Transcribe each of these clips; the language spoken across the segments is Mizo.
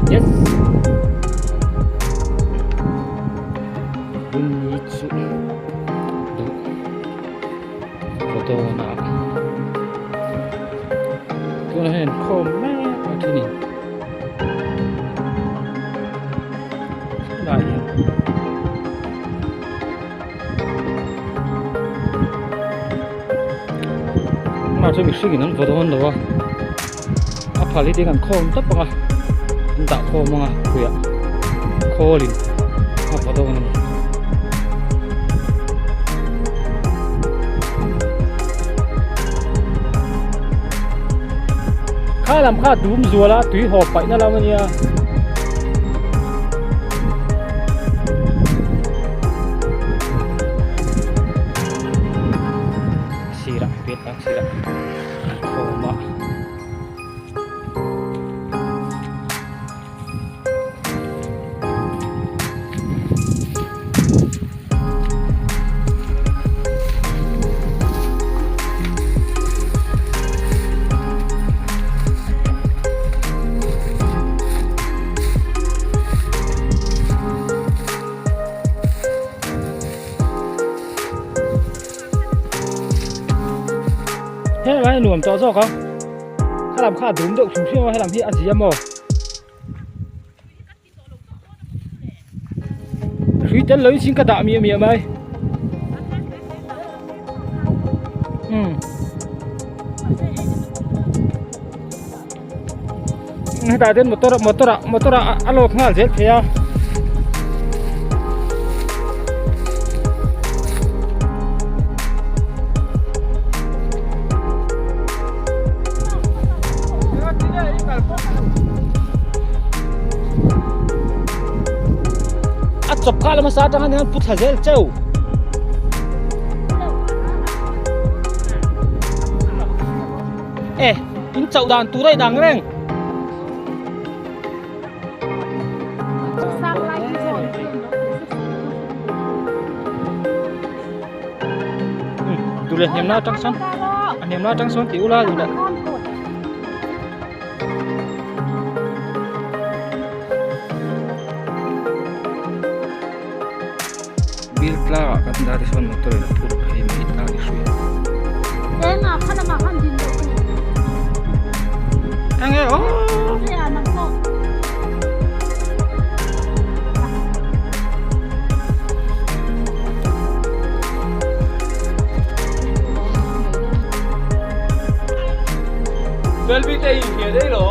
Yes. Bunny chu duh kaw dawn a tunah hian inkhawm mek a thenin tunah hian tunah chuan mihring in an vaw dawn lo a a phal hi tiang an khawm tawp ang a an dah khawm ang a khuiah khawl in a vaw dawn a ni. Kha lam kha dum zual a tui haw paihna lam a nia. Sirah pian tlang sirah an khawm a. Helai hi nuam tawh zawk a kha lam kha a dum deuh hrim hrim a helam hi a zia maw. Hrui tel lo in sin ka dah miah miah mai. Um. Hetah ten motor motor ah motor ah a lawk nghal zel thei a. A chawp kha la hmasa atang hian pu thla zel cheu. E, in chauh dan tur a inang reng. Duh leh hniamna atang sawn a hniamna atang sawn tih ula duh leh. Bil tlangah kan dah te sawn motor in a phur phei mai ta ni hrui. Engah kha lamah khan din loh tur. Enge aw. Enge nang pawh. Selfie te in hia dei lo.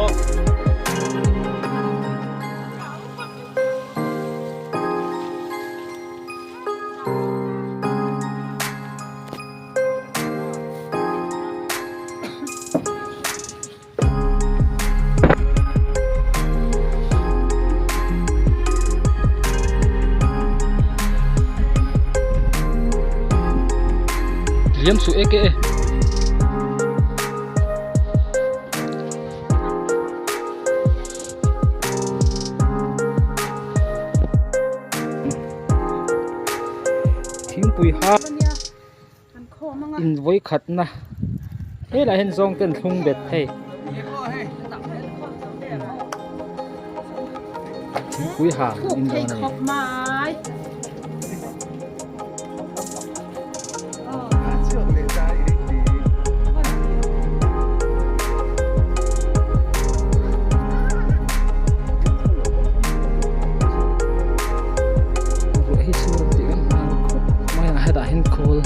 Liam su eke e. Thingpui ha in vawi khatna helaiah hian zawng ten thlung bet hei thingpui ha in dawn a ni. Ruah hi sur tih kan hmu khawp mai a hetah hian khawl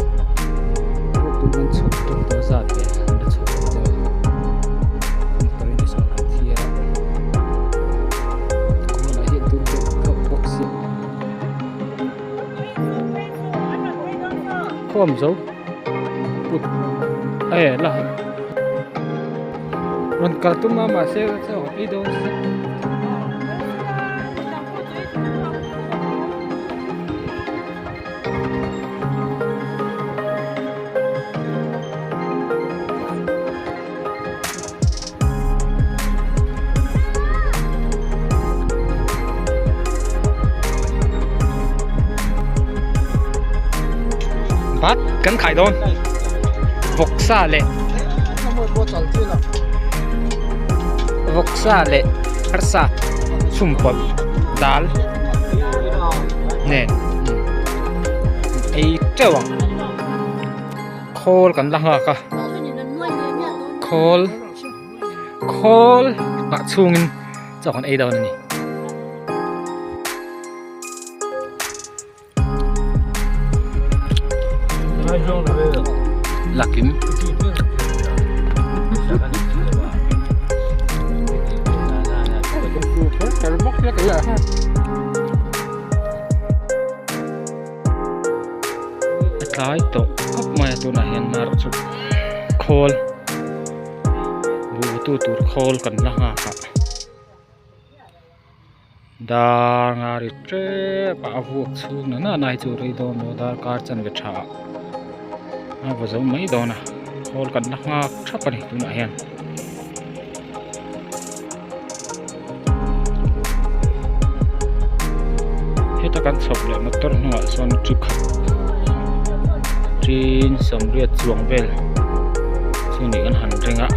pawh tur an chhawp tawp tawh zat ve an la chhawp tawh deuh a motor in sawn an thiar a khawl ah hian tur deuh hlauh bawk si khawm zo put e la. Rawn kal tum a mahse chaw kan ei dawn si. Bat kan khai dawn vawksa leh vawksa leh arsa chhum pawlh dal nen ei teuh ang khawl kan la nghak a khawl khawl nghah chhungin chaw kan ei dawn a ni. Lakim A tlai tawh khawp mai a tunah hian marawh chu khawl buh tu tur khawl kan la nghak a dar nga ri tep a a vuak chhung na na hi chu rei dawn lo darkar chanve tha ah a vaw zo mai dawn a khawl kan la nghak thap a ni tunah hian. Heta kan chhawp leh motor hnungah sawn chi khat tin sawmriat chuang vel chu nih kan han ring a.